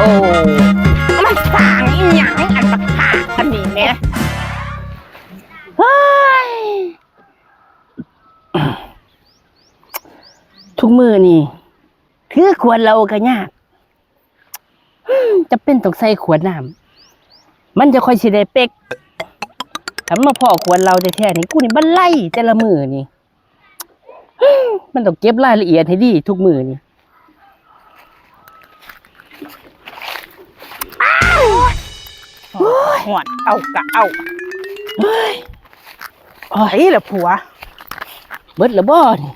ໂອ້ ມັນສ້າງອີ່ຫຍັງອັນບັກພາກອັນນີ້ແໝ່ ເຮີ້ຍ ທຸກມື້ນີ້ຖືຂວດເຫຼົ້າກໍຍາກ ຈຳເປັນຕ້ອງໃສ່ຂວດນ້ຳ ມັນຈະຄ່ອຍຊິໄດ້ເປັກ ຄັນມາພໍ້ຂວດເຫຼົ້າແທ້ໆນີ້ ກູນີ້ບັນໄລແຕ່ລະມື້ນີ້ ມັນຕ້ອງເກັບລາຍລະອຽດໃຫ້ດີທຸກມື້ນີ້ ໂອ້ຍ ຮ້ອນ ເອົາກະເອົາ ໂອ້ຍ ໄປລະຜົວ ເບິດລະບໍ່ນີ້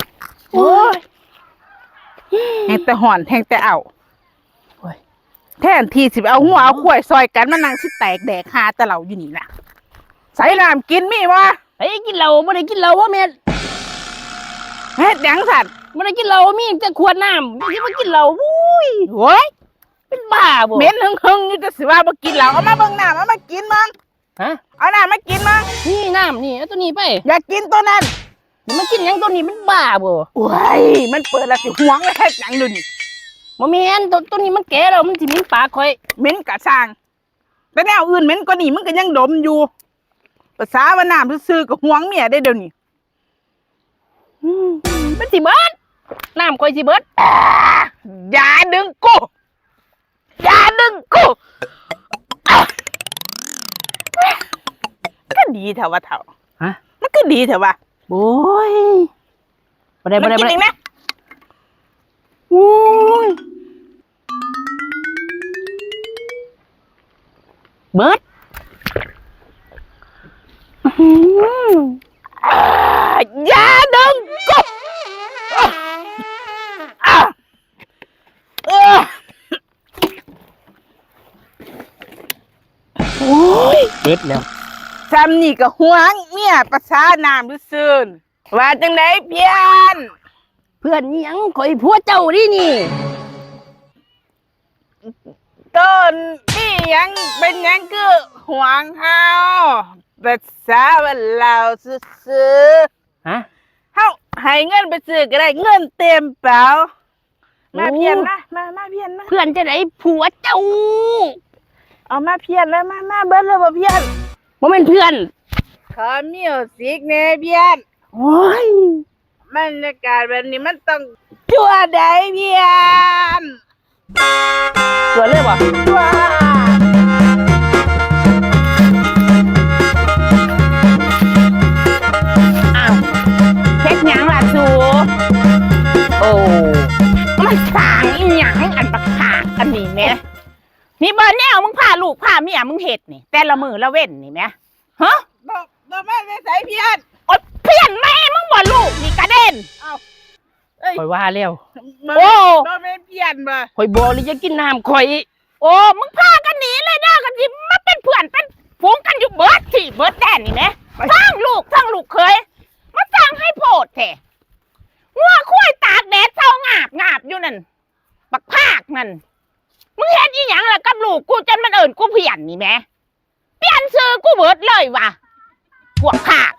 ໂອ້ຍ ແຮງແຕ່ຮ້ອນ ແຮງແຕ່ເອົາ ໂອ້ຍ ແທນທີ່ຊິໄປເອົາງົວເອົາຄວາຍຊ່ອຍກັນ ມານັ່ງຊິແຕກແດກຫາແຕ່ເຫຼົ້າຢູ່ນີ້ນະ ໃສນ້ຳກິນມີບໍ່? ໃຜກິນເຫຼົ້າ ບໍ່ໄດ້ກິນເຫຼົ້າບໍ່ແມ່ນ ເຮັດຫຍັງຊັ້ນ? ບໍ່ໄດ້ກິນເຫຼົ້າ ມີແຕ່ຂວດນ້ຳ ຊິມາກິນເຫຼົ້າ ໂອ້ຍ ໂອ້ຍ ເປັນບ້າບໍ່? ເໝັນຫຶງໆຢູ່ ແຕ່ຊິວ່າບໍ່ກິນເຫຼົ້າ ເອົາມາເບິ່ງນ້ຳ ເອົາມາກິນເບິ່ງ ຮະ ເອົານ້ຳມາກິນເບິ່ງ ນີ້ນ້ຳນີ້ ເອົາໂຕນີ້ໄປ ຢາກກິນໂຕນັ້ນ ມາກິນຫຍັງໂຕນີ້ ມັນບ້າບໍ່? ໂອ້ຍ ມັນເປີດແລ້ວຊິຫວງໄວ້ເຮັດຫຍັງດຽວນີ້? ບໍ່ແມ່ນ ໂຕ ໂຕນີ້ມັນແກ່ແລ້ວ ມັນຊິເໝັນປາກຂ້ອຍ ເໝັນກະຊ່າງ ແຕ່ແນວອື່ນເໝັນກວ່ານີ້ ມຶງກໍຍັງດົມຢູ່ ປະສາວ່ານ້ຳຊື່ໆ ກໍຫວງເມຍເດ້ດຽວນີ້ ອືມ ມັນຊິເບິດ ນ້ຳຂ້ອຍຊິເບິດ ຢ່າດຶງກູ ຢ່າດຶງກູ ຄືດີແທ້ວະເຖົ້າ ຮະ ມັນຄືດີແທ້ວະ ໂອ້ຍ ບໍ່ໄດ້ ບໍ່ໄດ້ ບໍ່ໄດ້ ໂອ້ຍ ເບິດ ອືມ ຢ່າດຶງກູ ໂອ້ຍ ເບິດແລ້ວ ຊ່ຳນີ້ກໍຫວງເມຍ ປະສານ້ຳຊື່ໆ ວ່າຈັ່ງໃດເພື່ອນ? ເພື່ອນອີ່ຫຍັງ ຂ້ອຍຜົວເຈົ້າເດ້ນີ້ ໂຕນີ້ຫຍັງ ເປັນຫຍັງຄືຫວງເຮົາ ປະສາວ່າເຫຼົ້າຊື່ໆ ຮະ ເຮົາໃຫ້ເງິນໄປຊື້ກໍໄດ້ ເງິນເຕັມເປົາ ມາພຽນມາ ມາ ມາພຽນມາ ເພື່ອນຈັ່ງໃດ ຜົວເຈົ້າ ເອົາມາພຽນແລ້ວ ມາ ມາເບິດແລ້ວບໍ່ພຽນ ບໍ່ແມ່ນເພື່ອນ ຂໍມິວສິກແດ່ພຽນ ໂອ້ຍ ບັນຍາກາດແບບນີ້ມັນຕ້ອງຈົວໃດພຽນ ຕົວເລີຍບໍ່? ຕົວ ອ້າວ ເຮັດຫຍັງລະສູ? ໂອ້ ມັນສ້າງອີ່ຫຍັງ ອັນບັກພາກອັນນີ້ແໝ່ ນີ້ບໍ່ແນວມຶງພາລູກພາເມຍມຶງເຮັດນີ້ ແຕ່ລະມື້ລະເວັນນີ້ແໝ່ ຮະ ບໍ່ ບໍ່ມາແຕ່ໃສພຽນ? ໂອ໊ຍ ພຽນແມ່ມຶງບໍ່ ລູກນີ້ກະເດັນ ເອົ້າ ເອີຍ ຂ້ອຍວ່າແລ້ວ ບໍ່ ໂອ້ ບໍ່ແມ່ນພຽນບໍ່ ຂ້ອຍບອກແລ້ວຢ່າກິນນ້ຳຂ້ອຍ ໂອ້ ມຶງພາກັນໜີເລີຍເດີ ກັນຊິມາເປັນເພື່ອນເປັນຝູງກັນຢູ່ເບິດທີ່ເບິດແດນນີ້ແໝ່ ທັງລູກທັງລູກເຂີຍ ມາສ້າງໃຫ້ໂພດແທ້ ງົວຄວາຍຕາກແດດເຊົາງາບໆຢູ່ນັ້ນ ບັກພາກນັ້ນ ມຶງເຮັດອີ່ຫຍັງລະກັບລູກກູ ຈົນມັນເອີ້ນກູພຽນນີ້ແໝ່ ປ່ຽນຊື່ກູເບິດເລີຍວ່າ ພວກພາກ